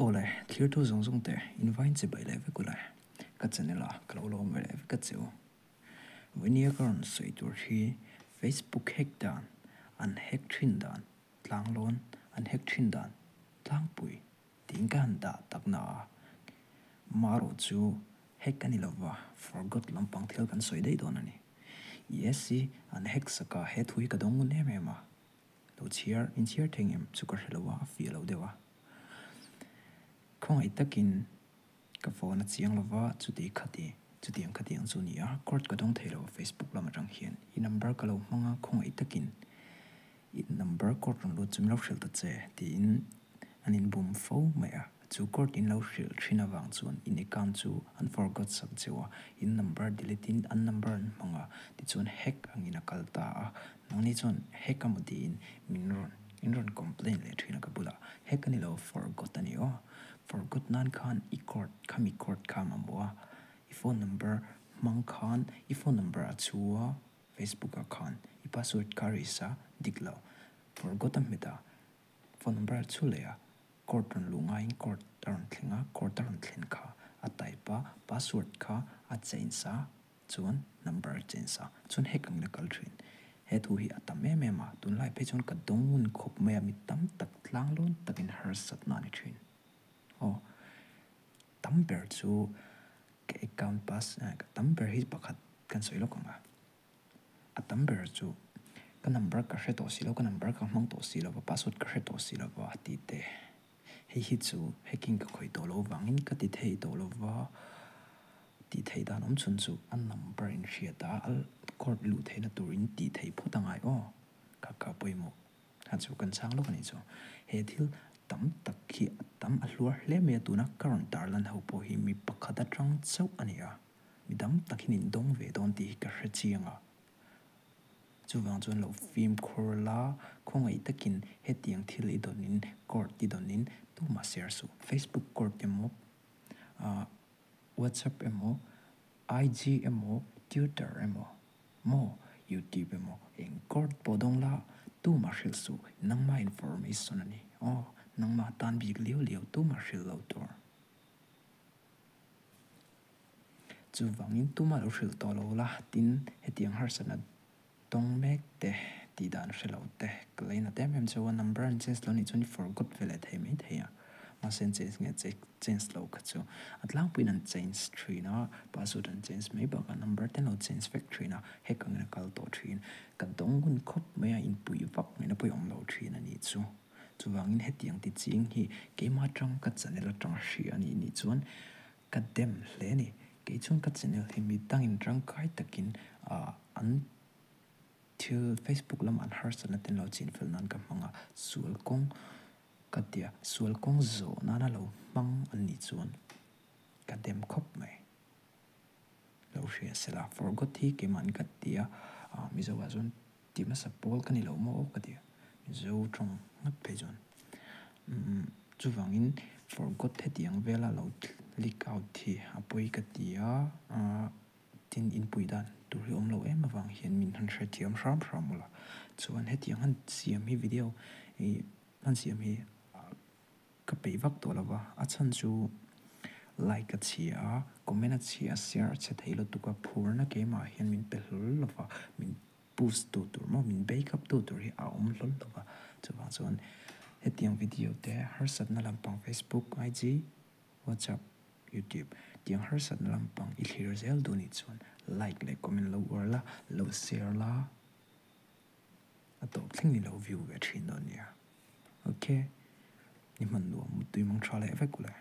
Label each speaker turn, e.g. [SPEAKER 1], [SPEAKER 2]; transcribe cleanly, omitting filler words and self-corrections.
[SPEAKER 1] Aw le, thlirtu zawng zawng te invine chibai leh vek ula, ka channel ah ka lo lawm ve leh vek a che u. Vawinia ka rawn sawi tur hi Facebook hack dan, an hack thin dan, tlanglawn an hack thin dan tlangpui tiin ka han dah tak na a, marawh chu hack a ni lova, forgot lampang thil kan sawi daih dawn a ni. Yes i an hack sak a, he thu hi ka dawng ngun em em a. Lo chhiar, inchhiar thei ngem chu ka hre lo a, a fiah lo deuh a. Khawngaih takin ka phone a chiang lova, chuti khati, chutiang khatiang chu ni a, court ka dawng thei lo Facebook lam atang hian. I number ka lo hmang a, khawngaih takin i number court rawn lut chu min lo hrilh ta che tiin an inbum fo mai a. Chu court in lo hrilh thin avang chuan in account chu an forgot sak cheu a, in number delete in an number an hmang a, tichuan hack angin a kal ta a, nangni chuan hack amaw tiin min rawn in rawn complain leh thin a ka bulah, hack a ni lo forgot a ni aw, forgot nan khan i court khami court kha mamawh a, i phone number hmang khan i phone number a chhu a Facebook ah khan i password kha risa dik lo forgot a hmet a, phone number a chhu leh a. Court rawn luh ngaiin court a rawn thleng a, court a rawn thlen kha a type a, password kha a change a, chuan number a change a, chuan hack angin a kal thin. He thu hi a tam em em a, tunlai phei chuan ka dawng ngun khawp mai a, mi tam tak tlang lawn takin harsatna a ni thin. Aw, tam ber chu ka account pass, ka tam ber hi pakhat kan sawi lawk ang a. A tam ber chu ka number ka hre tawh si lo, ka number ka hmang tawh si lo va, password ka hre tawh si lo va tih te. Hei hi chu hacking ka khawih tawh lo vangin ka ti thei tawh lo va, tih theih dan awm chhun chu a number in hriat a, a court luh theihna tur in tih theih phawt a ngai aw, ka ka pawimawh kha chu kan chang lawk a nih chu. He thil tam tak hi a tam a hluar hle mai a, tuna ka rawn tarlan ho pawh hi mi pakhat atang chauh a ni a. Mi dam tak hian in dawng ve dawn tih hi ka hre chiang a. Chuvang chuan lo fimkhur la, khawngaih takin hetiang thil i dawnin, court i dawnin tumah share suh. Facebook court emaw, ah WhatsApp emaw, IG emaw, Twitter emaw, maw YouTube emaw eng court pawh dawng la, tumah hrilh suh. Nangmah information a ni. Aw, nangmah tan bik liau liau tumah hrilh lo tur. Chuvangin tumah lo hrilh tawh lo la, tin hetiang harsatna tawng mek te tih dan hre lo te ka lei nat em em chu a number an change lo nih chuan i forgot ve leh thei mai thei a, mahse an change nge change lo kha chu a tlangpuiin an change thin a, password an change mai bakah number te an lo change vek thin a, hack angin a kal tawh thin, ka dawng hun khawp mai a inpuih vak ngaihna pawh i awm lo thin a nih chu. Chuvangin hetiang ti ching hi keimah atang ka channel atang hria a nih nih chuan ka dem hle a ni. Kei chuan ka channel hi mi dangin tangkai takin ah an thil Facebook lama an harsatna te lo chinfel nan ka hmang a, sual kawng ka tia sual kawng zawh nana lo hmang an nih chuan ka dem khawp mai. Lo hria sela forgot hi keimahni ka ti a, ah Mizo ah chuan Ti hmasa pawl ka ni lo maw ka ti a, Mizo tawng nghat phei chuan umm chuvangin forgot hetiang vela lo leak out hi a pawi ka ti a, ah tin inpui dan tur hi awm lo em avang hian min han hrethiam hram hram ula, chuan hetiang han siam hi video ih han siam hi Ka peih vak tawh lo va, a chhan chu like a chhia a, comment a chhia a, share a chhe thei lutuk a, phurna keimah hian min pe hlawl lo va, min boost tu tur maw, min back up tu tur hi a awm hlawl lo va, chuvang chuan hetiang video te harsatna lampang Facebook, IG, WhatsApp, YouTube tiang harsatna lampang i thlir zel duh nih chuan like leh comment lo uar la, lo share la, a tawp thleng i lo view ve thin dawn nia. Ok, ni hman nuam muttui mang tha leh vek ule.